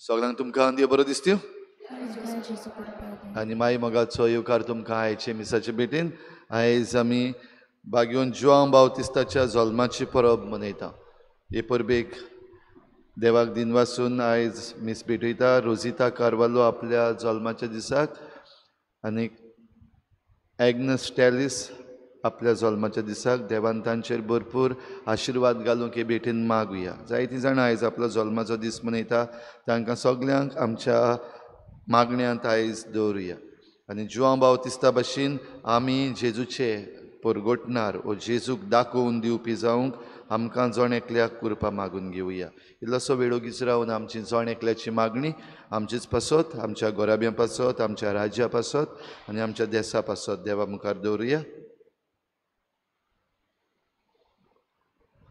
सगळ्यांक तुमकां देव बरो दिसत्यो आनी माई मोगाचो येवकार तुमकां आयचे मिसाचे भेटीन. आयज आमी बागयोन जुआंव बावतिस्ताच्या जल्माची परब मनयता. हे परबेक देवाक दिनवासून आयज मीस भेटयता. रोजिता कार्वालो आपल्या जल्माच्या दिसाक आनी एग्नस टेलिस आपल्या जल्माच्या दिसाक देवान तांचेर भरपूर आशिर्वाद घालूंक हे भेटीन मागुया. जायतीं जाणां आयज आपलो जल्माचो दीस मनयता, तांकां सगल्यांक आमच्या मागण्यांत आयज दवरुया. आनी जुआंव बावतिस्ता भशेन आमी जेजूचे परगटणार ओ जेजूक दाखोवन दिवपी जावंक आमकां जण एकल्याक कृपा मागून घेवया. इल्लोसो वेळ ओगीच रावन आमची जण एकल्याची मागणी आमचीच पासत, आमच्या गोराब्यां पासत, आमच्या राज्या पासत आनी आमच्या देसा पासत देवा मुखार दवरुया.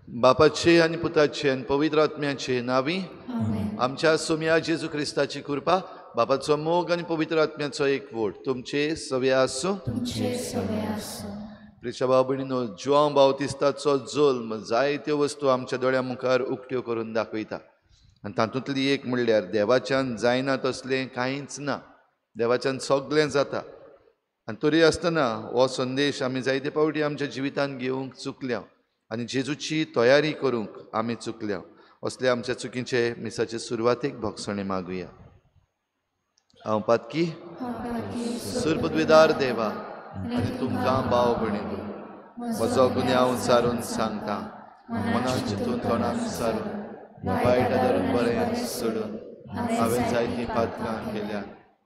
बापाचे आनी पुताचे आनी पवित्र आत्म्याचे नांवी आमच्या सोम्या जेजू क्रिस्ताची कृपा, बापाचो मोग आनी पवित्र आत्म्याचो एकवट तुमचे सवे आसूं. प्रिच्या भाव भयणीनो, जुआंव बावतिस्ताचो जल्म जायत्यो वस्तू आमच्या दोळ्या मुखार उक्त्यो करून दाखयता आनी तातूंतली एक म्हणल्यार देवाच्यान जायना तसलें कांयच ना, देवाच्यान सगळें जाता. आनी तरी आसतना हो संदेश आमी जायते फावटी आमच्या जिवितांत घेवंक चुकल्या आनी जेजूची तयारी करूंक आमी चुकल्या. असले आमच्या चुकीचे मिसाचे सुरवातेक भोगसणे मागुया. हांव पातकी सुरपदवेदार देवा आनी तुमकां भाव भयणीनो म्हजो गुन्यांव सारून सांगता, मनान चिंतून तोंडान सारून वायट धरून बरें सोडून हांवें जायतीं पातकां केल्यात.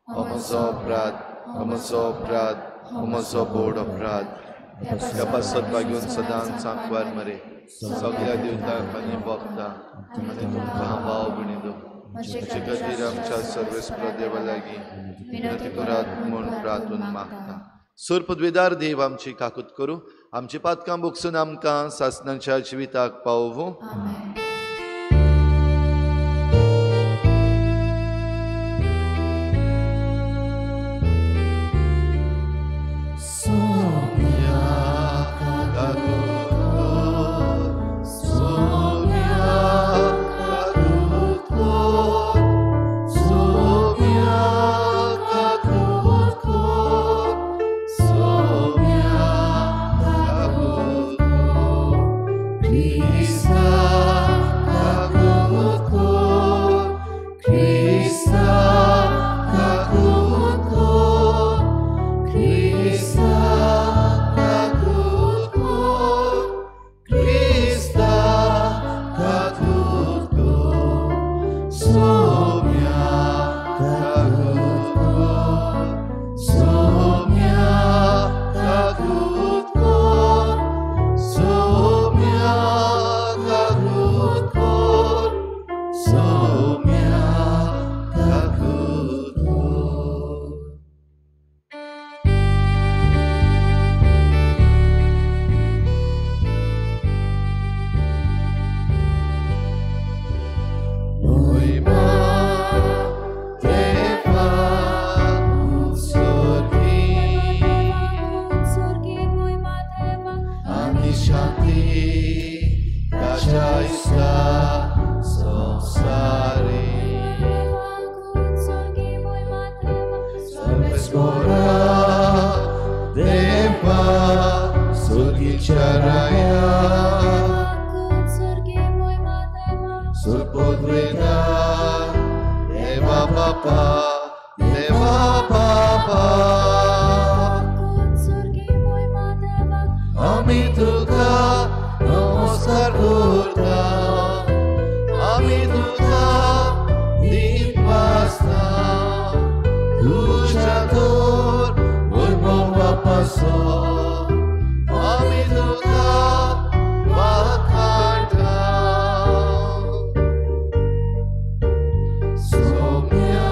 हो म्हजो अपराध, हो म्हजो अपराध, हो म्हजो बोड अपराध. त्या पासत बागेवन सदांच सांकवार मरे सगळ्या देवतांक आनी भक्तांक आनी तुमकां भाव भयणीनो म्हजे खातीर आमच्या सर्वेस्पर देवा लागीं विनंती करात म्हूण प्रार्थून मागता. सुरपदवेदार देव आमची काकूत करूं, आमची पातकां भोगसून आमकां सासणाच्या जिविताक पावोवं. Luchador. आसो आमी तुका वाखाणटा. सोम्या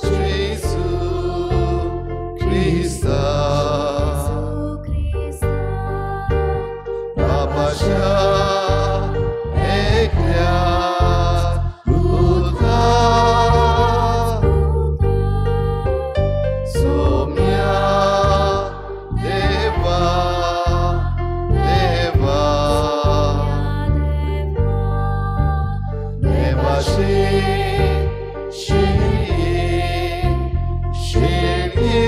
जेजू क्रिस्ता बापाच्या एकल्या पुता सोम्या देवा देवा देवाशी शिरये शिरये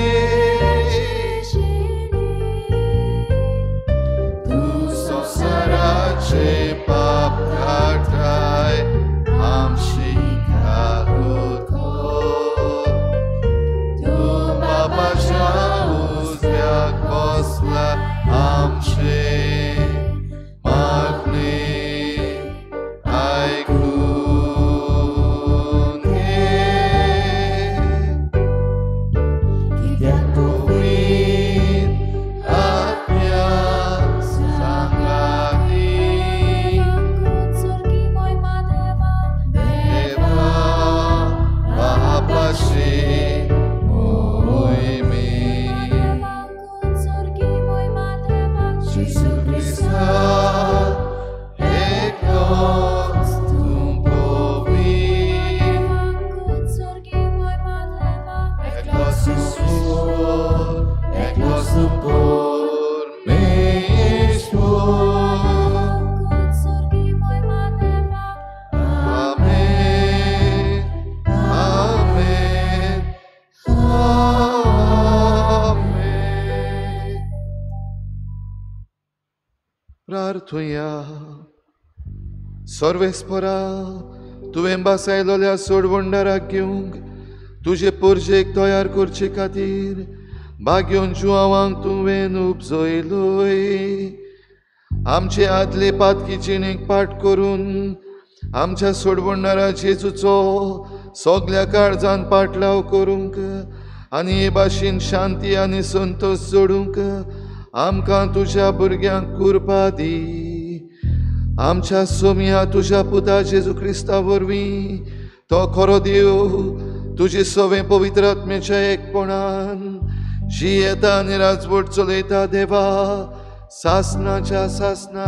तूं संवसाराचे पाप काडटाय आमची काकूट कर. तूं बापाच्या उजव्याक बसला आमचे मागणें आयकून घे. कित्याक पवित्र आत्म्या सांगाती देवा बापाशी मोहिमे जेजू क्रिस्ता एकलोच तूं पवित्र एकलोच ईश्वर एकलोच तूं परमेश्वर. आमेन आमेन आमेन. प्रार्थुया. सर्वेस्परा तुवें बासायलोल्या सोडवणदाराक घेवंक तुजे पोरजेक तयार करचे खातीर भाग्योन जुआवांक तुवें उपजयलोय. आमचे आदले पातकी जिणेक पाठ करून आमच्या सोडवणदारा जेजूचो सगल्या काळजान पाटलाव करूंक आनी हे भाशेन शांती आनी संतोश जोडूंक आमकां तुज्या भुरग्यांक कृपा दी. आमच्या सोम्या तुज्या पुता जेजू क्रिस्ता वरवीं तो खरो देव तुजे सवें पवित्र आत्म्याच्या एकपणान जियेता आनी राजवट चलयता देवा सासनाच्या सासना.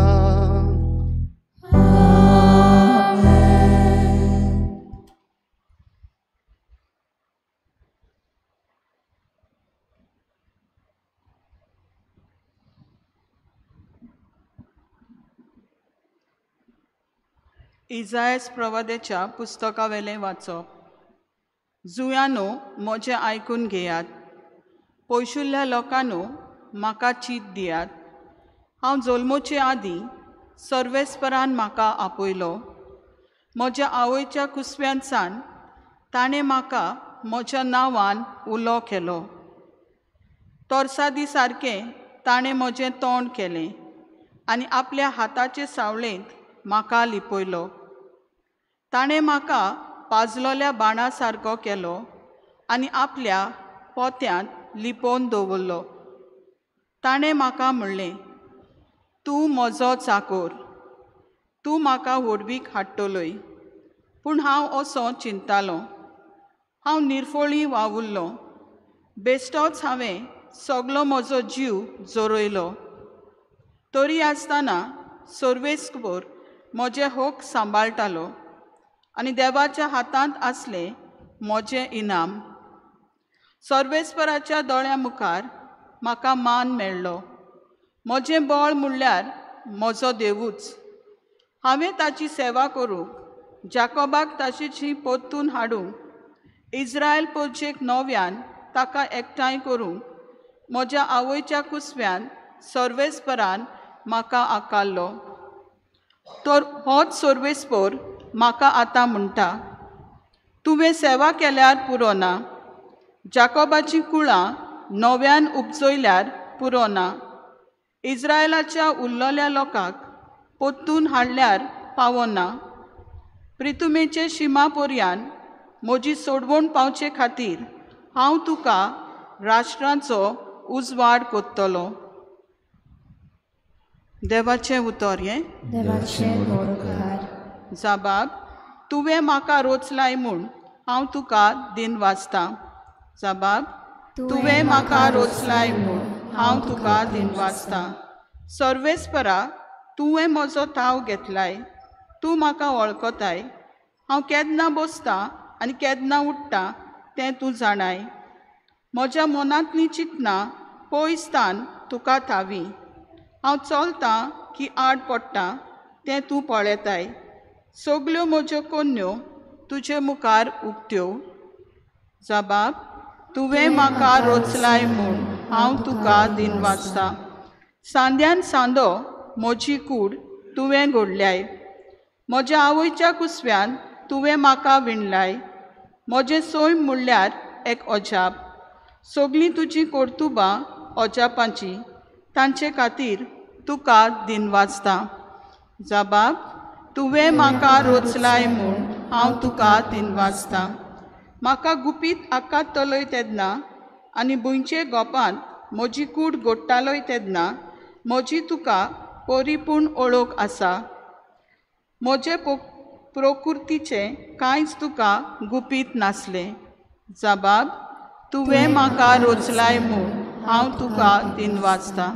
इजायस प्रवाद्याच्या पुस्तकावेलें वाचप. जुयांनो म्हजें आयकून घेयात, पयसुल्ल्या लोकांनो म्हाका चीत दियात. हांव जल्मोचे आदीं सर्वेस्परान म्हाका आपयलो. म्हज्या आवयच्या कुसव्यांतसान ताणें म्हाका म्हज्या नांवान उलो केलो. तरसादी सारकें ताणें म्हजें तोंड केलें आनी आपल्या हाताचे सावळेंत म्हाका लिपयलो. ताणें म्हाका पाजलोल्या बाणा सारको केलो आनी आपल्या पोत्यांत लिपोवन दवरलो. ताणें म्हाका म्हणलें, तूं म्हजो चाकोर, तूं म्हाका व्हडवीक हाडटलोय. पूण हांव असो चिंतालो, हांव निर्फोळी वावुरलो, बेश्टोच हांवें सगलो म्हजो जीव जोरयलो. तरी आसतना सर्वेस्पर म्हजें होक सांबाळटालो आनी देवाच्या हातांत आसलें म्हजें इनाम. सर्वेस्पराच्या दोळ्यां मुखार म्हाका मान मेळ्ळो. म्हजें बळ म्हणल्यार म्हजो देवूच. हांवें ताची सेवा करूंक, जाकोबाक ताची परतून हाडूंक, इज्रायल पोरजेक नव्यान ताका एकठांय करूंक म्हज्या आवयच्या कुसव्यान सर्वेस्परान म्हाका आकारलो. तर होच सर्वेस्पर म्हाका आतां म्हणटा, तुवें सेवा केल्यार पुरो ना, जाकोबाचीं कुळां नव्यान उपजयल्यार पुरो ना, इज्रायलाच्या उरलेल्या लोकांक परतून हाडल्यार पावना. प्रितुमेचे शिमा पर्यान म्हजी सोडवण पावचे खातीर हांव तुका राष्ट्रांचो उजवाड कोत्तलो. देवाचें उतर हें. जाबाब, तुवें म्हाका रोचलाय म्हूण हांव तुका दिन वाचतां. जाबाब, तुवें म्हाका रोचलाय म्हूण हांव तुका दिन वाचतां. सर्वेस्परा, तुवें म्हजो थाव घेतलाय, तूं म्हाका वळखताय. हांव केन्ना बसतां आनी केन्ना उठ्ठा तें तूं जाणाय. म्हज्या मनांतलीं चिंतनां पयसतान तुका थावी. हांव चलतां की आड पडटा तें तूं पळयताय. सगल्यो म्हज्यो कोन्न्यो तुजे मुखार उक्त्यो. जबाब, तुवें म्हाका रोचलाय म्हूण हांव तुका दिन वाचतां. सांद्यान सांदो म्हजी कूड तुवें घडल्याय. म्हज्या आवयच्या कुसव्यान तुवें म्हाका विणलाय. म्हजें सैम म्हणल्यार एक अजाप. सगळीं तुजीं कर्तुबां अजापांचीं, तांचे खातीर तुका दिन वाचतां. जबाब, तुवें म्हाका रोचलाय म्हूण हांव तुका दिन वाचतां. म्हाका गुपीत आकातलोय तेन्ना आनी भुंयचे गोपांत म्हजी कूड गोडटालोय तेन्ना म्हजी तुका परिपूर्ण ओळख आसा. म्हजे प्रकृतीचें कांयच तुका गुपीत नासलें. जबाब, तुवें म्हाका रोचलाय म्हूण हांव तुका दिन वाचतां.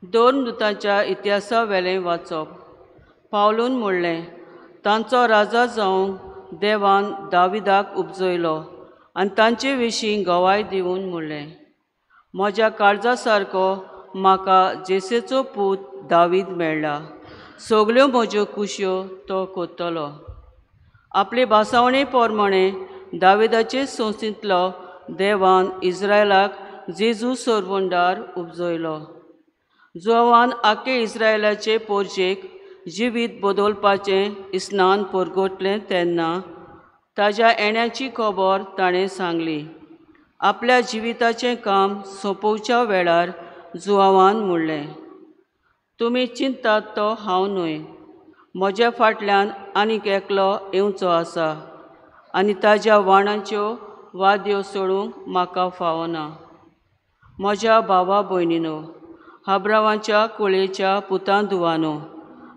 दोन दुतांच्या इतिहासा वेलें वाचप. पावलून म्हणलें, तांचो राजा जावंक देवान दाविदाक उपजयलो आनी तांचे विशीं गवाय दिवन म्हणलें, म्हज्या काळजा सारको म्हाका जेसेचो पूत दावीद मेळ्ळा, सगल्यो म्हज्यो कुश्यो तो कोत्तलो. आपले भासावणे प्रमाणे दाविदाचे संस्थेंतलो देवान इस्रायलाक जेजू सरवंडार उपजयलो. जोवान आखे इस्रायलाचे पोरजेक जिवीत बदलपाचें इस्नान परगटलें तेन्ना ताज्या येण्याची खबर ताणें सांगली. आपल्या जिविताचें काम सोंपोवच्या वेळार जुवावान म्हणलें, तुमी चिंतात तो हांव न्हय, म्हज्या फाटल्यान आनीक एकलो येवचो आसा आनी ताज्या वाणाच्यो वाद्यो सोडूंक म्हाका फावना. म्हज्या भावा भयणीनो, हाब्रावाच्या कुळेच्या पुतां धुवानो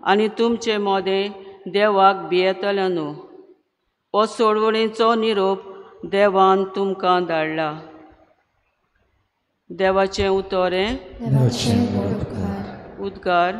आनी तुमचे मोदें देवाक भियेतल्यानो, हो सोडवणेचो निरोप देवान तुमकां धाडला. देवाचें उतर हें. उद्गार.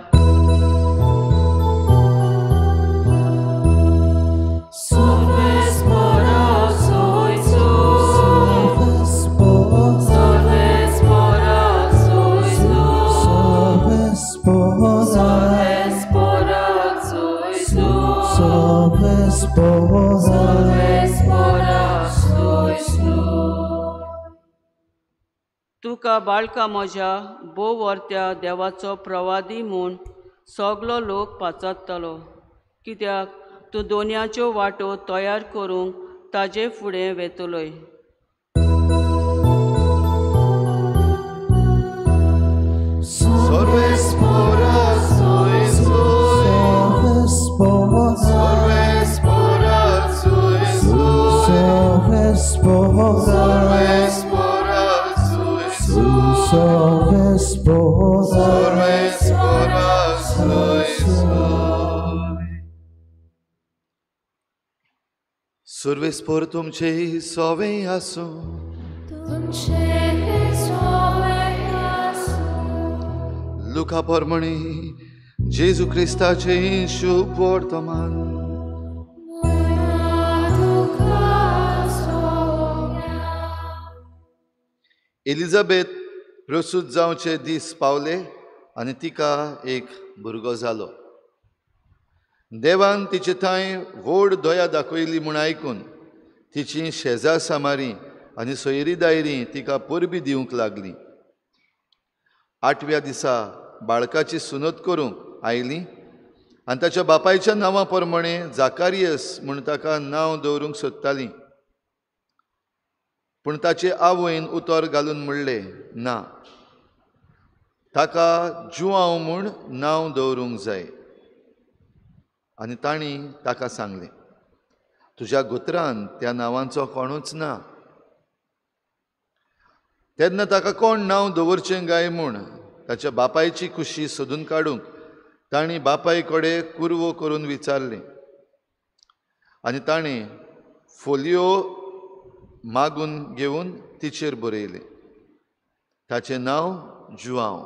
तुका बाळका म्हज्या भोव वर्त्या देवाचो प्रवादी म्हूण सगलो लोक पाचारतलो, कित्याक तूं दोनयाच्यो वाटो तयार करूंक ताजे फुडें वेतलोय. सर्वेस्पर तुमचे सोवे आसूं. लुका प्रमाणे जेजू क्रिस्ताचे शुभ वर्तमान. एलिझाबेथ प्रसूत जावचे दीस पावले आनी तिका एक भुरगो जालो. देवान तिचे थंय व्हड दया दाखयली म्हूण आयकून तिची शेजार सामारी आनी सोयरी दायरी तिका परबी दिवंक लागली. आठव्या दिसा बाळकाची सुनत करूंक आयली आनी ताच्या बापायच्या नांवा प्रमाणे जाकारियस म्हूण ताका नांव दवरूंक सोदताली. पूण ताचे आवयन उतर घालून म्हणलें, ना, ताका जुआंव म्हूण नांव दवरूंक जाय. आनी तांणी ताका सांगलें, तुज्या गोत्रान त्या नांवांचो कोणूच ना. तेन्ना ताका कोण नांव दवरचें काय म्हूण ताच्या बापायची खुशी सोदून काडूंक तांणी बापाय कडेन कुरवो करून विचारलें. आनी ताणें फोलयो मागून घेवन तिचेर बरयलें, ताचें नांव जुआंव.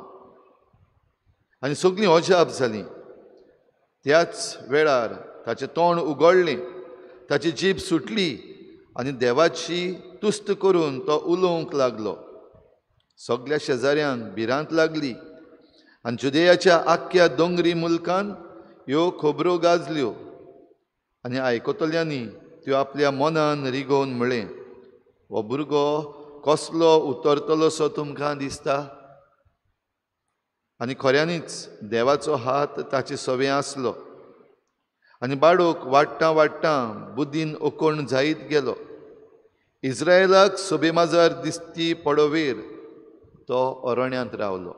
आनी सगळीं अजाप जालीं. त्याच वेळार ताचें तोंड उगडलें, ताची जीब सुटली आनी देवाची तुस्त करून तो उलोवंक लागलो. सगळ्या शेजाऱ्यांक भिरांत लागली आनी जुदेयाच्या आख्ख्या दोंगरी मुल्कान ह्यो खबरो गाजल्यो. आनी आयकतल्यांनी त्यो आपल्या मनान रिगोवन म्हळें, हो भुरगो कसलो उतरतलोसो तुमकां दिसता? आनी खऱ्यांनीच देवाचो हात ताचे सवें आसलो आनी बाळूक वाडटां वाडटां बुद्दीन ओकोण जायत गेलो. इस्रायलाक सोबेमाजार दिसती पडवेर तो अरण्यांत रावलो.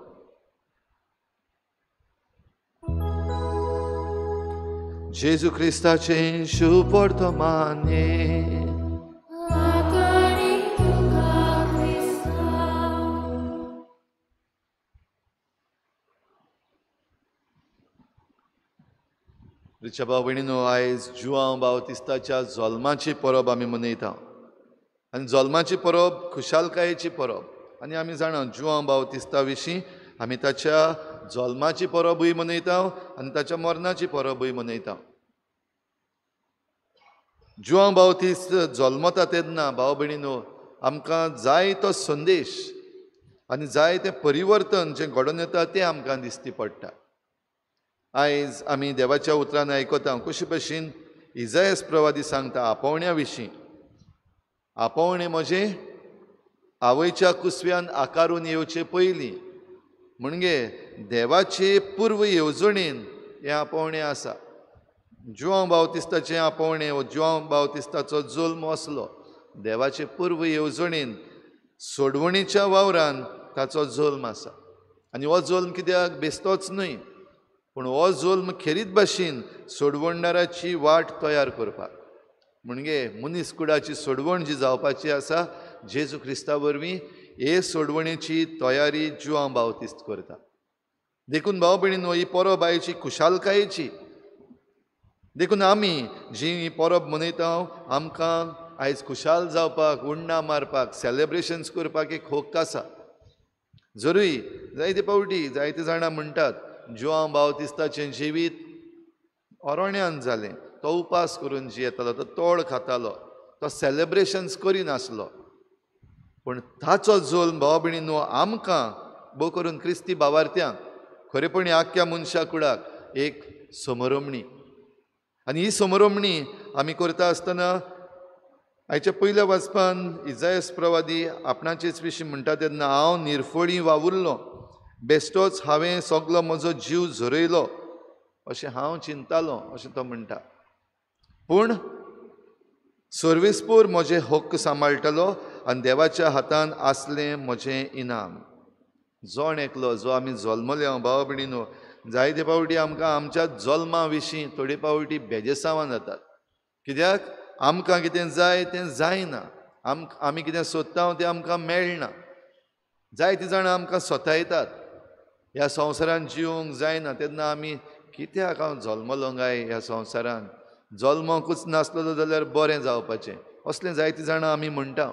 जेजू क्रिस्ताचें शुभवर्तमाने. रिच्या भाव भयणीनो, आयज जुआंव बावतिस्ताच्या जल्माची परब आमी मनयता. आनी जल्माची परब खुशालकायेची परब. आनी आमी जाणा जुआंव बावतिस्ता विशीं आमी ताच्या जल्माची परबूय मनयता आनी ताच्या मरणाची परबूय मनयता. जुआंव बावतिस्त जल्मता तेन्ना भाव भयणीनो आमकां जाय तो संदेश आनी जाय तें परिवर्तन जें घडोवन येता तें आमकां दिसती पडटा. आयज आमी देवाच्या उतरान आयकता कशे भशेन इजायस प्रवादी सांगता आपोवण्या विशीं. आपोवणें म्हजें आवयच्या कुसव्यान आकारून येवचे पयलीं, म्हणजे देवाचे पूर्व येवजणेन हें आपोवणें आसा. जुआंव बावतिस्ताचें आपोवणें वो जुआंव बावतिस्ताचो जल्म असलो देवाचे पूर्व येवजणेन सोडवणेच्या वावरान ताचो जल्म आसा. आनी हो जल्म कित्याक बेस्तोच न्हय, पूण हो जल्म खेरीत भाशेन सोडवणदाराची वाट तयार करपाक, म्हणजे मनीस कुडाची सोडवण जी जावपाची आसा जेजू क्रिस्ता वरवीं हे सोडवणेची तयारी जुआंव बावतिस्त करता. देखून भाव भयणीनो ही परब आयची खुशालकायेची. देखून आमी जी ही परब मनयता आमकां आयज खुशाल जावपाक, उण्णां मारपाक, सेलेब्रेशन्स करपाक एक हक्क आसा. जरूय जायते फावटी जायते जाणां म्हणटात जुआंव बावतिस्ताचें जिवीत अरण्यान जालें, तो उपास करून जियेतालो, तो तोळ खातालो, तो सेलेब्रेशन्स करिनासलो. पूण ताचो जल्म भाव भयणीनो आमकां भोव करून क्रिस्ती भावार्थ्यांक खरेपणी आख्ख्या मनशा कुडाक एक समरमणी. आनी ही समरमणी आमी करता आसतना आयच्या पयल्या वाचपान इजायस प्रवादी आपणाचेच विशीं म्हणटा तेन्ना, हांव निर्फळी वावुरलो, बेश्टोच हांवें सगलो म्हजो जीव झरयलो अशें हांव चिंतालो अशें तो म्हणटा. पूण सर्वेस्पोर म्हजें हक्क सांबाळटलो आनी देवाच्या हातान आसलें म्हजें इनाम. जण एकलो जो आमी जल्मले भाव भयणीनो जायते फावटी आमकां आमच्या जल्मा विशीं थोडे फावटी बेजेसांवां जातात. कित्याक आमकां कितें जाय तें जायना, आमी कितें सोदता तें आमकां मेळना. जायतीं जाणां आमकां सतायतात, ह्या संवसारान जिवंक जायना. तेन्ना आमी कित्याक हांव जल्मलो काय ह्या संवसारान, जल्मकूच नासलेलो जाल्यार बरें जावपाचें, असलें जायतीं जाणां आमी म्हणटा.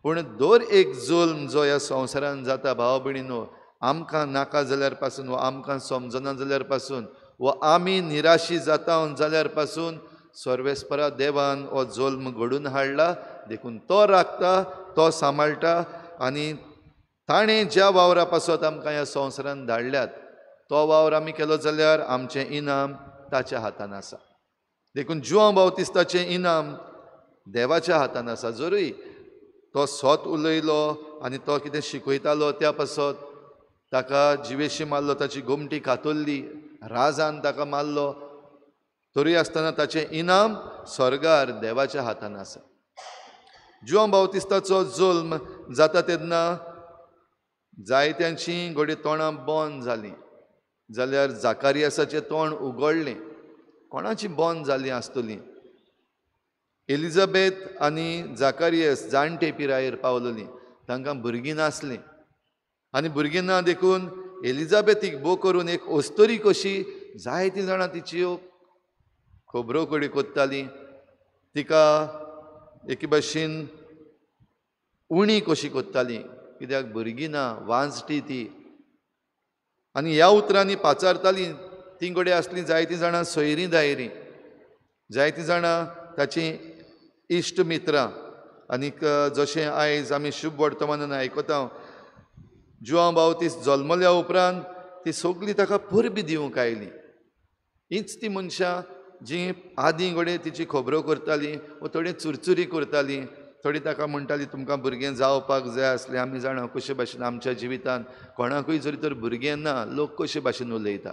पूण दर एक जल्म जो ह्या संवसारान जाता भाव भयणीनो आमकां नाका जाल्यार पासून वा आमकां समजना जाल्यार पासून वा आमी निराशी जाता जाल्यार पासून सर्वेस्परा देवान हो जल्म घडून हाडला. देखून तो राखता, तो सांबाळटा आनी ताणें ज्या वावरा पासत आमकां ह्या संवसारान धाडल्यात तो वावर आमी केलो जाल्यार आमचें इनाम ताच्या हातान आसा. देखून जुआंव बावतिस्ताचें इनाम देवाच्या हातान आसा. जरूय तो सत उलयलो आनी तो कितें शिकयतालो त्या पासत ताका जिवेशी मारलो, ताची गोमटी कातरली, राजान ताका मारलो, तरी आसतना ताचें इनाम स्वर्गार देवाच्या हातान आसा. जुआंव बाउतिस्ताचो जल्म जाता तेन्ना जायत्यांची घडये तोंडां बंद जालीं, जाल्यार जाकारियासाचें तोंड उगडलें. कोणाची बंद जालीं आसतलीं? एलिझाबेथ आनी जाकारियस जाणटे पिरायेर पावलेलीं, तांकां भुरगीं नासलीं आनी भुरगीं ना देखून एलिझाबेथीक भो करून एक अस्तोरी कशी जायतीं जाणां तिच्यो खबरो कडी कोत्तालीं, तिका एके भाशेन उणी कशी कोत्तालीं, कित्याक भुरगीं ना, वांजटी ती. आनी ह्या उतरांनी पाचारतालीं. तीं घडये आसलीं जायतीं जाणां सोयरीं दायरीं, जायतीं जाणां ताचीं इश्ट मित्रां. आनीक जशें आयज आमी शुभ वर्तमानान आयकता, जुआंव बाउतीस्त जल्मल्या उपरांत ती सगळीं ताका परबी दिवंक आयलीं. हीच ती मनशां जीं आदीं घडये तिची खबरो करतालीं वा थोडी चुरचुरी करतालीं, थोडी ताका म्हणटालीं तुमकां भुरगें जावपाक जाय आसलें. आमी जाणा कशे भाशेन आमच्या जिवितांत कोणाकूय जरी तर भुरगें ना, लोक कशे भाशेन उलयता,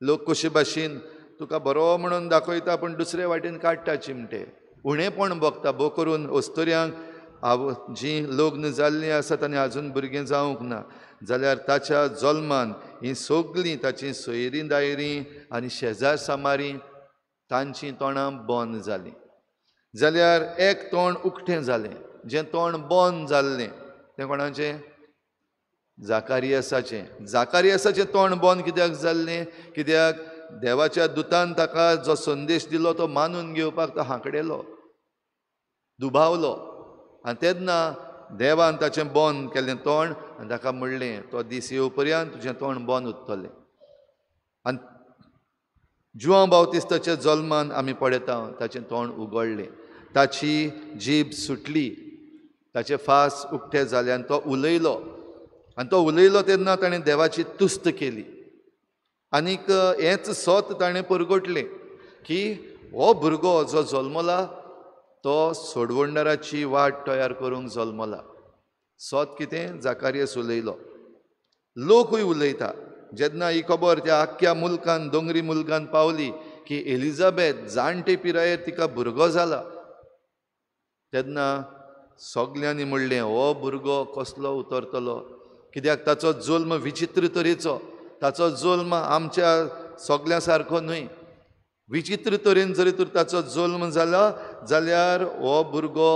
लोक कशे भाशेन तुका बरो म्हणून दाखयता पूण दुसरे वाटेन काडटा चिमटे, उणेपण भोगता. भो करून अस्तुऱ्यांक जीं लग्न जाल्लीं आसात आनी आजून भुरगें जावंक ना, जाल्यार ताच्या जल्मान हीं सगळीं ताचीं सोयरीं दायरीं आनी शेजार सामारीं तांचीं तोंडां बंद जालीं. जाल्यार एक तोंड उक्तें जालें, जें तोंड बंद जाल्लें तें कोणाचें? जाकारियसाचें. जाकारियसाचें तोंड बंद कित्याक जाल्लें? कित्याक देवाच्या दुतान ताका जो संदेश दिलो तो मानून घेवपाक तो हांकडेलो, दुबावलो. आनी तेन्ना देवान ताचें बंद केलें तोंड आनी ताका म्हणलें, तो दीस येवं पर्यंत तुजें तोंड बंद उरतलें. आनी जुआंव बाउतिस्ताच्या जल्मान आमी पळयता ताचें तोंड उगडलें, ताची जीब सुटली, ताचे फास उक्ते जाले आनी तो उलयलो. आनी तो उलयलो तेन्ना ताणें देवाची तुस्त केली आनीक हेंच सत ताणें परगटलें की हो भुरगो जो जल्मला तो सोडवणदाराची वाट तयार करूंक जल्मला. सत कितें? जाकारियस उलयलो, लोकूय उलयता. जेन्ना ही खबर त्या आख्ख्या मुल्कान, दोंगरी मुल्कान पावली की एलिझाबेथ जाणटे पिरायेर तिका भुरगो जाला, तेन्ना सगल्यांनी म्हणलें हो भुरगो कसलो उतरतलो, कित्याक ताचो जल्म विचित्र तरेचो, ताचो जल्म आमच्या सगल्यां सारको न्हय. विचित्र तरेन जरी तर ताचो जल्म जाला जाल्यार हो भुरगो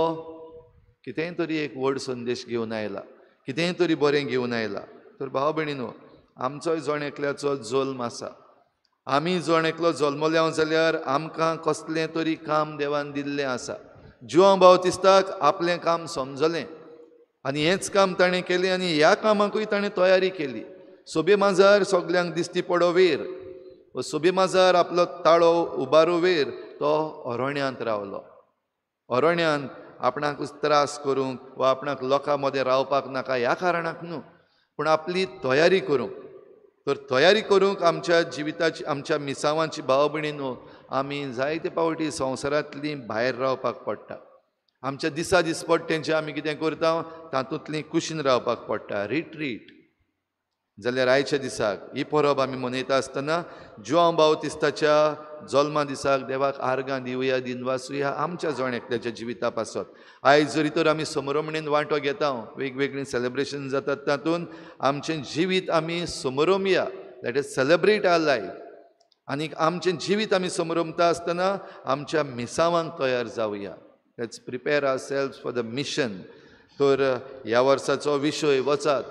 कितेंय तरी एक व्हड संदेश घेवन आयला, कितेंय तरी बरें घेवन आयला. तर भाव भयणीनो, आमचोय जण एकल्याचो जल्म आसा. आमी जण एकलो जल्मल्या जाल्यार आमकां कसलें तरी काम देवान दिल्लें आसा. जुआंव बाउतिस्ताक आपलें काम समजलें आनी हेंच काम ताणें केलें आनी ह्या कामाकूय ताणें तयारी केली. सोबे माजार सगल्यांक दिसती पडो वेर, सोबे माजार आपलो ताळो उबारो वेर तो अरण्यांत रावलो. अरण्यांत आपणाकूच त्रास करूंक वा आपणाक लोकां मदें रावपाक नाका ह्या कारणाक न्हू, पूण आपली तयारी करूंक. तर तयारी करूंक आमच्या जिविताची, आमच्या मिसावांची भाव भयणीनो, आमी जायते पावटी संवसारांतली भायर रावपाक पडटा. आमच्या दिसा दिसपट्टें जें आमी कितें करता तातूंतली कुशीन रावपाक पडटा, रिट्रीट. जाल्यार आयच्या दिसाक ही परब आमी मनयता आसतना जुआंव बाउतिस्ताच्या जल्मा दिसाक देवाक आर्गां दिवया, दिनवासुया आमच्या जण एकल्याच्या जिविता पासत. आयज जरी तर आमी समरमणेन वांटो घेता, वेगवेगळीं सेलेब्रेशन जातात, तातूंत आमचें जिवीत आमी समरमया, that is celebrate our life. आनी आमचें जिवीत आमी समरमता आसतना आमच्या मिसावांक तयार जावया. Let's prepare ourselves for the mission. तर ह्या वर्साचो विशय वचात,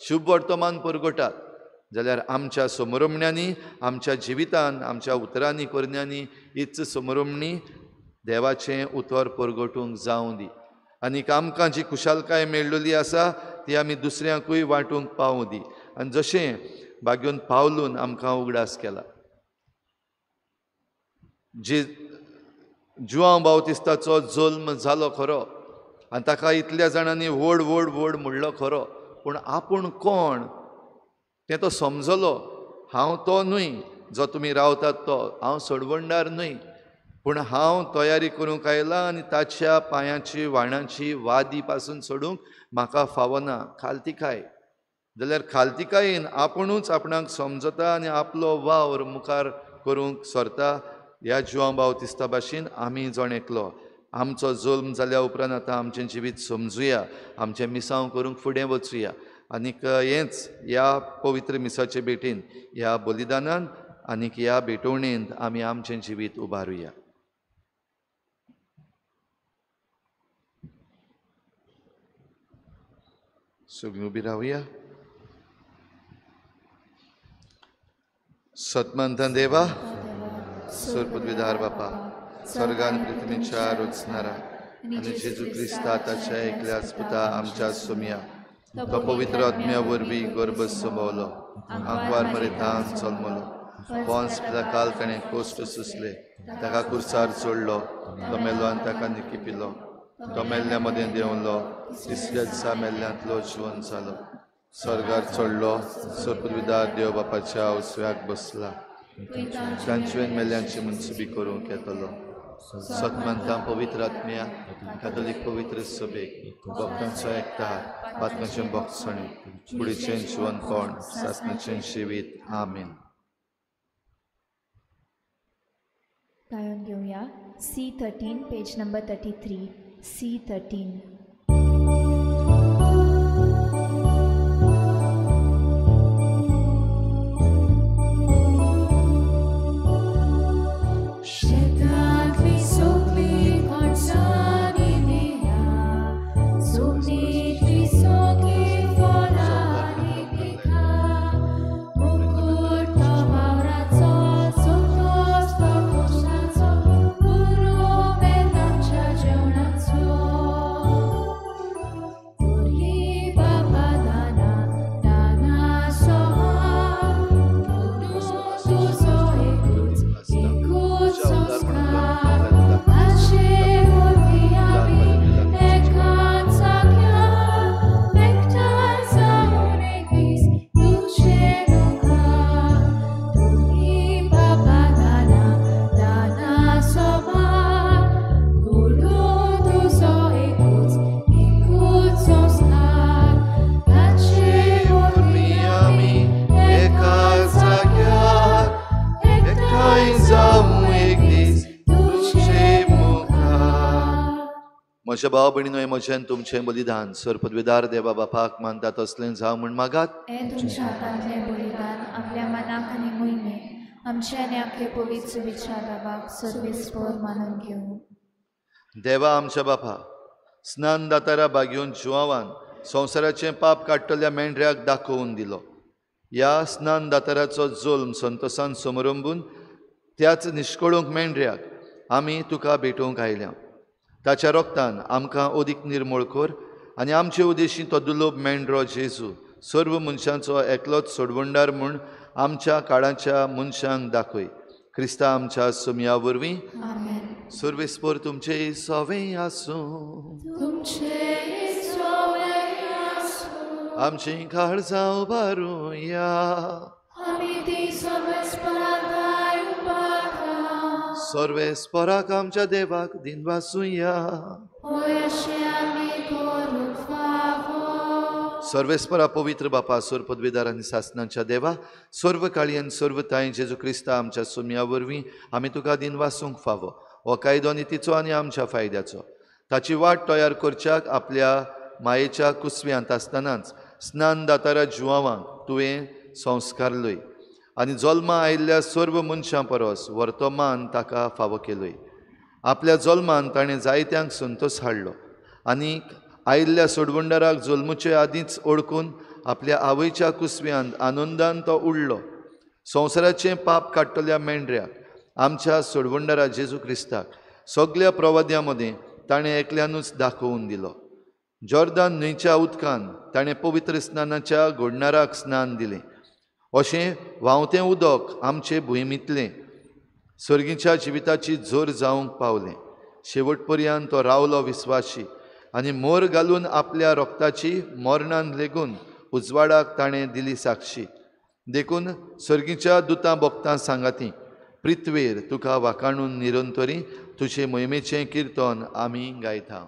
शुभ वर्तमान परगटात. जाल्यार आमच्या समरमण्यांनी, आमच्या जिवितान, आमच्या उतरांनी, करण्यांनी हीच समरमणी देवाचें उतर परगटूंक जावं दी. आनीक आमकां जी खुशालकाय मेळ्ळेली आसा ती आमी दुसऱ्यांकूय वांटूंक पावूं दी. आनी जशें बागेवन पावलून आमकां उगडास केला, जे जुआंव बाउतिस्ताचो जल्म जालो खरो आनी ताका इतल्या जाणांनी व्हड व्हड व्हड म्हणलो खरो, पूण आपूण कोण तें तो समजलो. हांव तो न्हय जो तुमी रावतात तो, हांव सोडवणदार न्हय, पूण हांव तयारी करूंक आयला आनी ताच्या पांयाची व्हाणाची वादी पासून सोडूंक म्हाका फावना. खालतिकाय. जाल्यार खालतिकायेन आपुणूच आपणाक समजता आनी आपलो वावर मुखार करूंक सरता. ह्या जुआंव बाउतिस्ता भाशेन आमी जण एकलो आमचो जल्म जाल्या उपरांत आतां आमचें जिवीत समजुया, आमचें मिसांव करूंक फुडें वचुया आनीक हेंच ह्या पवित्र मिसाचे भेटीन, ह्या बलिदानान आनीक ह्या भेटवणेंत आमी आमचें जिवीत उबारुया. सगळीं उबी रावया. सतमंतन देवा, सरपदवीदार बापा, स्वर्गान पृथ्वीच्या रचणारा आनी जेजू क्रिस्ता ताच्या एकल्याच पुता आमच्या सोमया, तो पवित्र आत्म्या वरवीं गर्भ समवलो, आंकवार मरेतान जल्मलो, पोन्स काल ताणें कोश्ट सोंसले, ताका कुर्सार चडलो, तो मेलो आनी ताका निकिपिलो, तो मेल्ल्या मदें देंवलो, तिसऱ्या दिसा मेल्ल्यांतलो जिवन जालो, स्वर्गार चडलो, सरपदवीदार देव बापाच्या उजव्याक बसला, तांचें मेल्ल्यांची मनसुबी करूंक येतलो. सतमंता पवित्र आत्म्या, कॅथोलीक पवित्र सभेक, भक्तांचो एकठार, पातकांचें भोगसणें, कुडीचें जिवनपण, सासणाचें जिवीत. आमेन. गायन घेवया C13, page number 33, C13. म्हज्या भाव भयणीनो, हें म्हजें तुमचें बलिदान सरपदवीदार देवा बापाक मानता तसलें जावं म्हूण मागात. हें तुमच्या हातांतलें बलिदान आपल्या मनाक आनी मोहिमेक आमच्या आनी आख्खे पवित्र सुविचार बाबाक सर्वेस्पर मानून घेवं. देवा आमच्या बापा, स्नान दातारा बागेवन जुवावान संवसाराचें पाप काडटल्या मेंढऱ्याक दाखोवन दिलो. ह्या स्नान दाताराचो जल्म संतोसान समरंबून त्याच निश्कळूंक मेंढऱ्याक आमी तुका भेटोवंक आयल्या. ताच्या रोगतान आमकां अदीक निर्मूळ कर आनी आमचे उदेशी तो दुर्लभ मेंढरो जेजू सर्व मनशांचो एकलोच सोडवणदार म्हूण आमच्या काळाच्या मनशांक दाखय. क्रिस्ता आमच्या सोमया वरवीं. सर्वेस्पर तुमचे सवे आसूं, आमचीं काळजां उबारुया, सर्वेस्पराक आमच्या देवाक दिनवासुया. सर्वेस्परा पवित्र बापा, सर्व पदवीदार आनी सासणाच्या देवा, सर्व काळी आनी सर्व तांय जेजू क्रिस्ता आमच्या सोमया वरवीं आमी तुका दिनवासूंक फावो. हो कायदो नितीचो आनी आमच्या फायद्याचो. ताची वाट तयार करच्याक आपल्या मायेच्या कुसव्यांत आसतनाच स्नान दातारा जुवावांक तुवें संस्कारलय आनी जल्मा आयिल्ल्या सर्व मनशां परस वर्तमान ताका फावो केलय. आपल्या जल्मान ताणें जायत्यांक संतोश हाडलो आनी आयिल्ल्या सोडवणदाराक जल्मुचे आदींच ओळखून आपल्या आवयच्या कुसव्यांत आनंदान तो उडलो. संवसाराचें पाप काडटल्या मेंढऱ्याक आमच्या सोडवणदारा जेजू क्रिस्ताक सगल्या प्रवाद्यां मदीं ताणें एकल्यानूच दाखोवन दिलो. जॉर्दान न्हंयच्या उदकान ताणें पवित्र स्नानाच्या घोडणाराक स्नान दिलें. अशें व्हांवतें उदक आमचे भुंयमींतलें सर्गीच्या जिविताची जोर जावंक पावलें. शेवट पर्यंत तो रावलो विस्वाशी आनी मोर घालून आपल्या रोगताची मरणान लेगून उजवाडाक ताणें दिली साक्षी. देखून सर्गीच्या दुतां भक्तां सांगाती पृथ्वेर तुका वाखाणून निरंतरी तुजे मोहिमेचें किर्तन आमी गायता.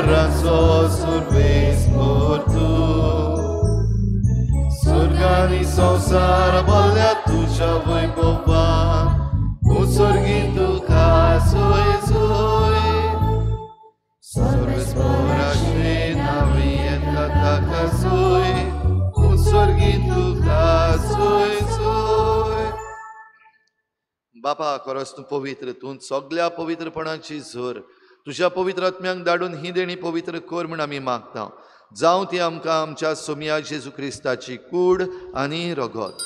उपकाराचो सुरवेस तूं स्वर्गानी संवसार भरल्या तुज्या वैभवान उत्सर्गी तुका सोय सोय सर्वेस्पराचे नांवी येता ताका सोय उत्सर्गी तुका सोय सोय. बापा खरोच तूं पवित्र, तूं सगल्या पवित्रपणाची झर. तुज्या पवित्र आत्म्यांक धाडून ही देणी पवित्र कर म्हूण आमी मागता. जावं ती आमकां आमच्या सोमया जेजू क्रिस्ताची कूड आनी रगत.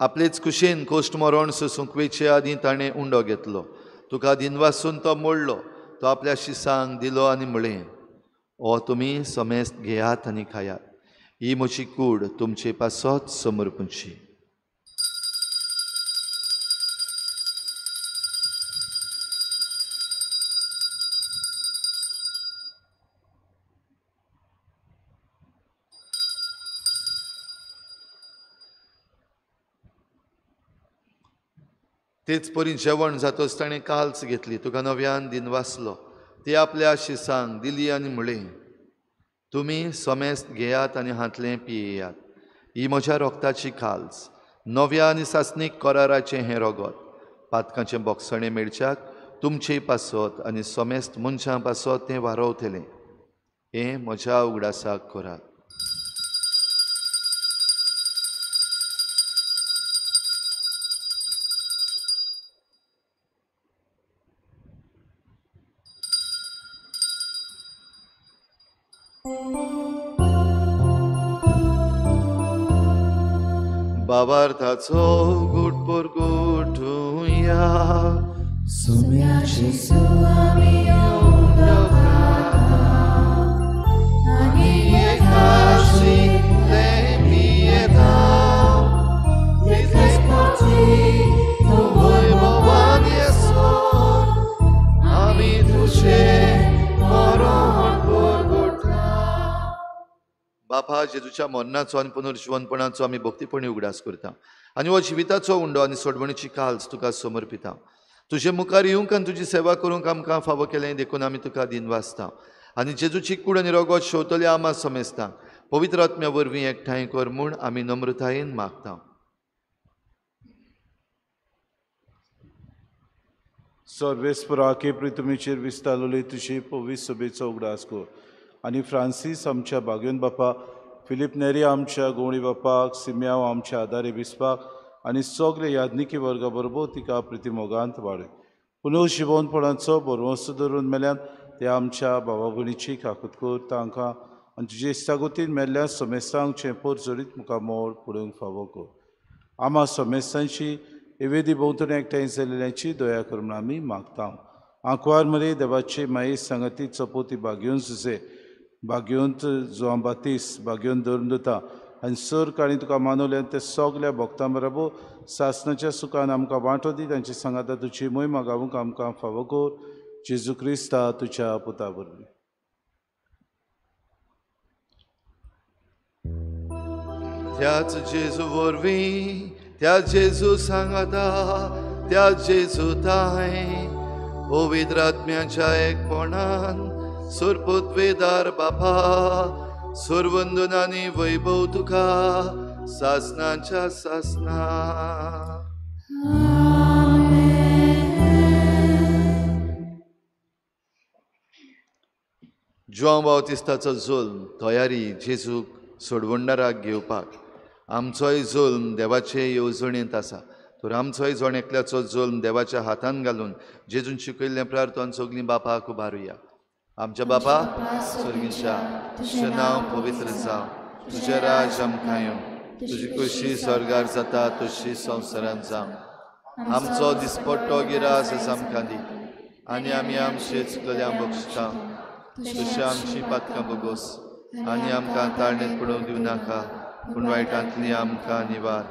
आपलेच कुशेन कोश्ट मरण सोसूंक वेचे आदीं ताणें उंडो घेतलो. तुका दिनवासून तो मोडलो, तो आपल्या शिसांक दिलो आनी म्हळें, ओ तुमी समेस्त घेयात आनी खायात, ही म्हजी कूड तुमचे पासत समर्पूची. तेच परी जेवण जातच ताणें काल्स घेतली, तुका नव्यान दिनवासलो, ती आपल्या शिसांक दिली आनी म्हळें, तुमी समेस्त घेयात आनी हांतलें पियेयात, ही म्हज्या रोगताची काल्स, नव्या आनी सासणीक कराराचें हें रगत, पातकांचें बोगसणें मेळच्याक तुमचे पासत आनी समेस्त मनशां पासत तें वारवतलें. हें म्हज्या उगडासाक करात. बाबार्थाचो गुट परगुटुया सुम्याची सुवामी आनी एकाशी पियेता तितलेच फावटी तूं वैभवान येसर आमी तुजें मरण परगुटा. बापा, जेजूच्या मरणाचो आनी पुनर्जिवनपणाचो आमी भक्तीपणी उगडास करता आनी हो जिविताचो उंडो आनी सोडवणीची काल्स तुका समर्पिता. तुजे मुखार येवंक आनी तुजी सेवा करूंक आमकां फावो केलें देखून आमी तुका दिनवासता आनी जेजूची कूड आनी रगत शेवतले आमा समेस्तांक पवित्र आत्म्या वरवीं एकठांय कर म्हूण आमी नम्रतायेन मागता. सर्वेस्पराके प्रितुमीचेर विस्तारलेली तुजी पवित्र सभेचो उगडास कर आनी फ्रांसीस आमच्या बागेवन बापा, फिलीप नेरी आमच्या गोवणी बापाक, सिम्याव आमच्या आदारे बिस्पाक आनी सगळे याज्ञिकी वर्गा बरोबर तिका प्रितिमोगांत वाडय. पुनर्जिवनपणाचो बरवंसो धरून मेल्यान ते आमच्या बाबा भयणीची काकूत कर तांकां आनी तुजे इश्टागतीन मेल्ल्या समेस्तांक चेंपोर जरीत मुखार मोड पडूंक फावो कर. आमा समेस्तांची एवेदी भोंवतणी एकठांय जाल्ल्याची दया कर म्हूण आमी मागता. आंकवार मरे देवाची माई सांगाती चपोती बागेवन सुसे बागेवंत जुआं बातीस बागेवन धर्मदुता आनी सर काणी तुका मानवल्यान ते सगल्या भक्तां बरोबर सासणाच्या सुखान आमकां वांटो दी. तांचे सांगाता तुजी मोहिमा गावूंक आमकां फावो कर. जेजू क्रिस्ता तुज्या पुता वरवीं. त्याच जेजू वरवीं, त्या जेजू सांगाता, त्या जेजू ताय पवित्र आत्म्याच्या एकपणान सुरपुत्वेदार बापा, सुरवंदन आनी वैभव तुका सासनाच्या सासना. जुआंव बावतिस्ताचो जुल्म तयारी जेजूक सोडवणदाराक घेवपाक. आमचोय जुल्म देवाचे येवजणेंत आसा, तर आमचोय जण एकल्याचो जुल्म देवाच्या हातान घालून जेजून शिकयल्लें प्रार्थन सगळीं बापाक उबारुया. आमच्या बापा स्वर्गीच्या, तुजें नांव पवित्र जावं, तुजें राज आमकां येवं, तुजी खुशी स्वर्गार जाता तशी संवसारांत जावं. आमचो दिसपट्टो गिरास आमकां दी आनी आमी आमचे चुकलेल्या बक्षता तशी आमची पातकां बोगोस आनी आमकां ताळणेंत पडोवंक दिवं नाका, पूण वायटांतली आमकां निवार.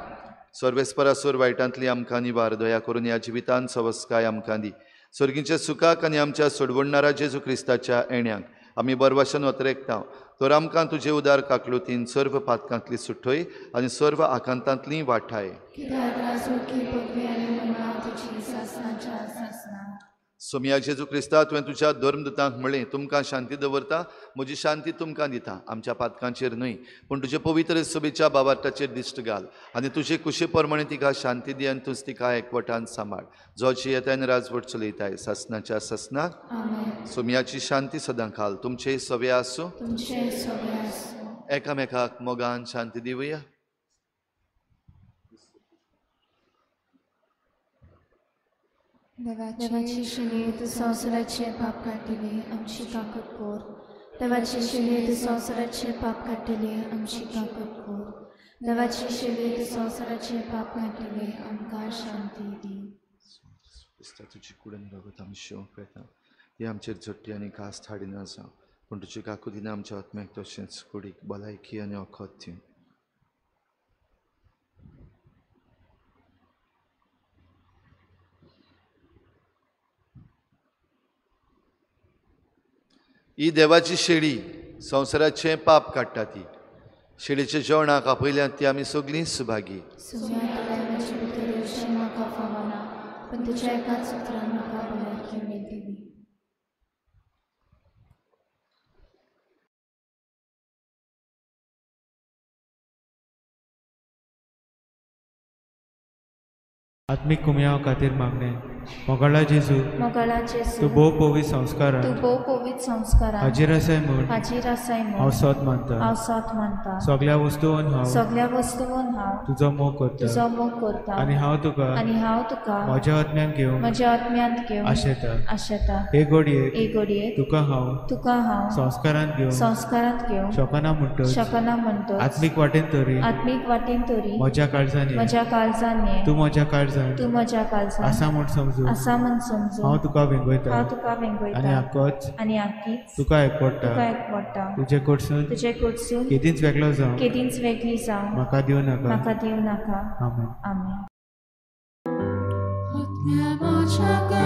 सर्वेस्परासोर वायटांतली आमकां निवार. दया करून ह्या जिवितांत सवस्काय आमकां दी. स्वर्गीच्या सुखाक आनी आमच्या सोडवणणारा जेजू क्रिस्ताच्या येण्याक आमी बरवाशन वतरेकता. तर आमकां तुजे उदार काकलुतीन सर्व पातकांतली सुटय आनी सर्व आकांतांतली वाठाय. सोमया जेजू क्रिस्ता, तुवें तुज्या धर्मदूतांक म्हणलें, तुमकां शांती दवरता, म्हजी शांती तुमकां दिता. आमच्या पातकांचेर न्हय पूण तुजे पवित्र सभेच्या बाबार्थाचेर दिश्ट घाल आनी तुजे कुशे प्रमाणे तिका शांती दी आनी तूंच तिका एकवटान सांबाळ, जो जियेता आनी राजवट चलयताय सासनाच्या सासनाक. सोमयाची शांती सदां खाल तुमचे सवे आसूं. एकामेकाक मोगान शांती दिवया. देवाची शिली तूं संवसाराचें पाप काडटली, आमची ताकद कर. देवाची शिली तूं संवसाराचें पाप काडटली, आमची ताकद कर. देवाची शिली तूं संवसाराचें पाप काडटली, आमकां शांती दी. तुजी कुडन रगत आमी शिवंक वेता, ती आमचेर झट्टी आनी कास हाडिना जावं, पूण तुजी काकुतीन आमच्या आत्म्याक तशेंच कुडीक भलायकी आनी वखद दिवं. ही देवाची शेळी संवसाराचें पाप काडटा. ती शेळीच्या जेवणाक आपयल्यात ती आमी सगळीं सुभागी. आत्मीक कुमयाव खातीर मागणें. मोगाळा जेजू, तूं भोव पवित्र संस्कारान हाजीर आसाय म्हूण हांव सोत मानता. सगळ्या वस्तून हांव तुजो मोग करता आनी हांव तुका म्हज्या आत्म्यांत घेवंक आशेता. हे घडयेक तुका हांव संस्कारांत घेवंक शकना म्हणटच आत्मीक वाटेन तरी म्हज्या काळजान ये, तूं म्हज्या काळजान आसा म्हूण समजू हांव तुका वेंगयता आनी आकीच तुका एकवटा. तुजे कडसून केदींच वेगळो जावं म्हाका दिवं नाका. आमेन. आमेन. Shaka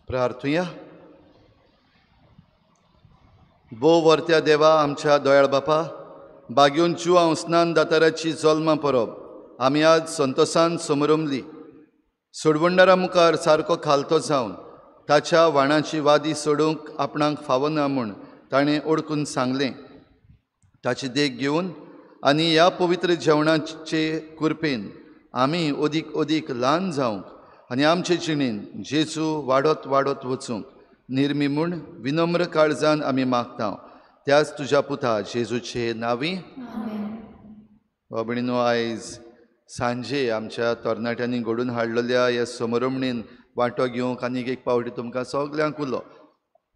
प्रार्थुया. भोव वर्त्या देवा आमच्या दोयाळ बापा, बागेवन जुवांव स्नान दाताराची जल्मा परब आमी आज संतोसान समरमली. सोडवणदारा मुखार सारको खालतो जावन ताच्या वाणाची वादी सोडूंक आपणाक फावना म्हूण ताणें ओळखून सांगलें. ताची देख घेवन आनी ह्या पवित्र जेवणाचे कुरपेन आमी अदीक अदीक ल्हान जावंक आनी आमचे जिणेन जेजू वाडत वाडत वचूंक निर्मी म्हूण विनम्र काळजान आमी मागता त्याच तुज्या पुता जेजूचे नांवी. बाबणीनो, आयज सांजे आमच्या तरणाट्यांनी घडून हाडलेल्या ह्या समरमणेन वांटो घेवंक आनीक एक पावटी तुमकां सगल्यांक उलो.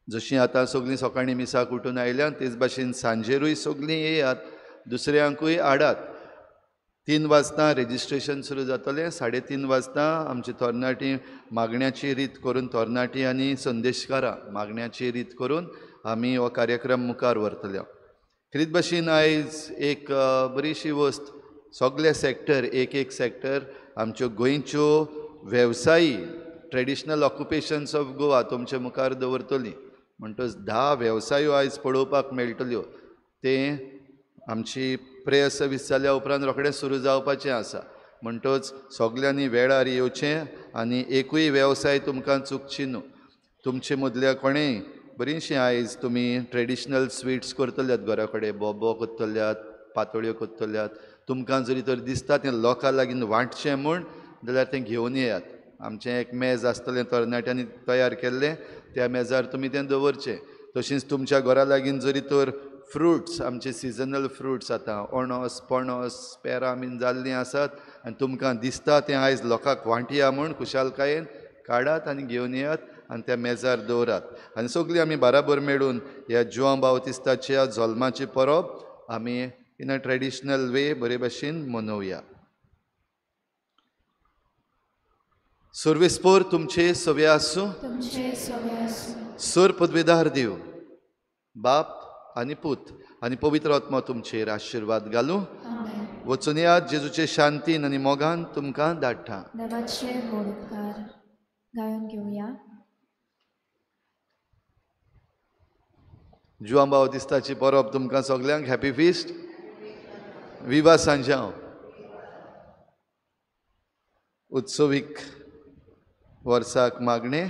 जशीं आतां सगळीं सकाळीं मिसाक उठून आयल्यात तेच भाशेन सांजेरूय सगळीं येयात, दुसऱ्यांकूय हाडात. 3 वाजता रेजिस्ट्रेशन सुरू जातलें. 3:30 वाजता आमची तरणाटी मागण्याची रीत करून, तरणाटी आनी संदेशकारां मागण्याची रीत करून आमी हो कार्यक्रम मुखार व्हरतले. खेरीत भाशेन आयज एक बरीशी वस्त सगळे सेक्टर, एक एक सेक्टर आमच्यो गोंयच्यो वेवसायी ट्रेडिशनल ऑक्युपेशन्स ऑफ गोवा तुमचे मुखार दवरतली. म्हणटच 10 वेवसायो आयज पळोवपाक मेळटल्यो. तें आमची प्रेयर सर्वीस जाल्या उपरांत रोखडें सुरू जावपाचें आसा. म्हणटच सगल्यांनी वेळार येवचें आनी एकूय वेवसाय तुमकां चुकची न्हू. तुमचे मदल्या कोणेय बरीचशीं आयज तुमी ट्रेडिशनल स्विट्स करतल्यात, घरा कडेन बोबो करतल्यात, पातोळ्यो करतल्यात. तुमकां जरी तर दिसता तें लोकां लागीं वांटचें म्हूण जाल्यार तें घेवन येयात. आमचें एक मेज आसतलें तरणाट्यांनी तयार केल्लें, त्या मेजार तुमी तें दवरचें. तशींच तुमच्या घरा लागीं जरी तर फ्रुट्स, आमचे सिजनल फ्रुट्स आतां अणस, पणस, पेरां बीन जाल्लीं आसात आनी तुमकां दिसता तें आयज लोकांक वांटया म्हूण खुशालकायेन काडात आनी घेवन येयात आनी त्या मेजार दवरात. आनी सगळीं आमी बाराबर मेळून ह्या जुवांव बावतिस्ताच्या जल्माची परब आमी इन अ ट्रेडिशनल वे बरे भाशेन मनोवया. सर्वेस्पोर तुमचे सवे आसूं. सर पदवेदार देव बाप आनी पूत आनी पवित्र आत्मा तुमचेर आशिर्वाद घालूं. वचून येयात जेजूचे शांतीन आनी मोगान तुमकां धाडटा. देवाचे व्हड उपकार गायोन घेवया. जुवांव बावतिस्ताची परब तुमकां सगल्यांक हॅपी फिस्ट. विवा सांजांव. उत्सवीक वर्साक मागणें.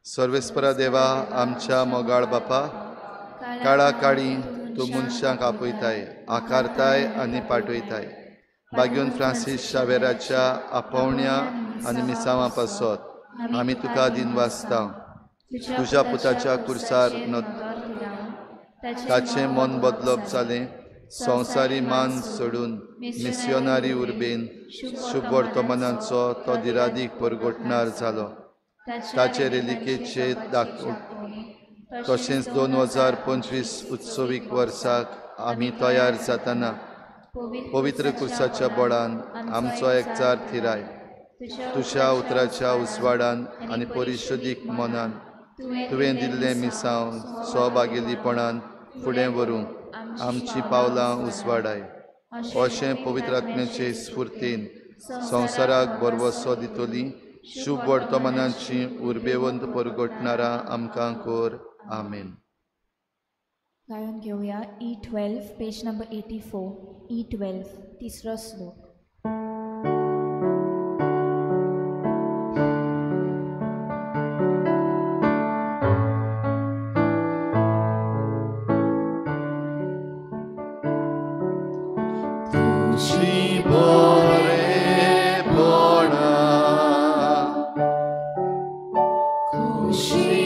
सर्वेस्परा देवा आमच्या मोगाळ बापा, काळा काळी तूं मनशांक आपयताय, आकारताय आनी पाठयताय. बागेवन फ्रांसीस शावेराच्या आपोवण्या आनी मिसांवां पासत आमी तुका दिनवासता. तुज्या पुताच्या कुर्सार ताचें मन बदलप जालें, संवसारी मान सोडून मिसियोनारी उर्बेन शुभ वर्तमानाचो तो दिरादीक परगटणार जालो. ताचे रेलिकेचे दाखोव तशेंच 2025 उत्सवीक वर्साक आमी तयार जातना पवित्र कुर्साच्या बळान आमचो एकचार थिराय. तुज्या उतराच्या उजवाडान आनी परिशुदीक मनान तुवें दिल्लें मिसांव सहभागीपणान फुडें व्हरूंक आमची पावलां उजवाडाय. अशें पवित्र आत्म्याचे स्फुर्तीन संवसाराक भरवसो दितली शुभ वर्तमानाची उर्बेवंत परगटणारा आमकां कर. आमेन. गायोन घेवया E12 page number 84. E12 तिसरो श्लोक. खुशी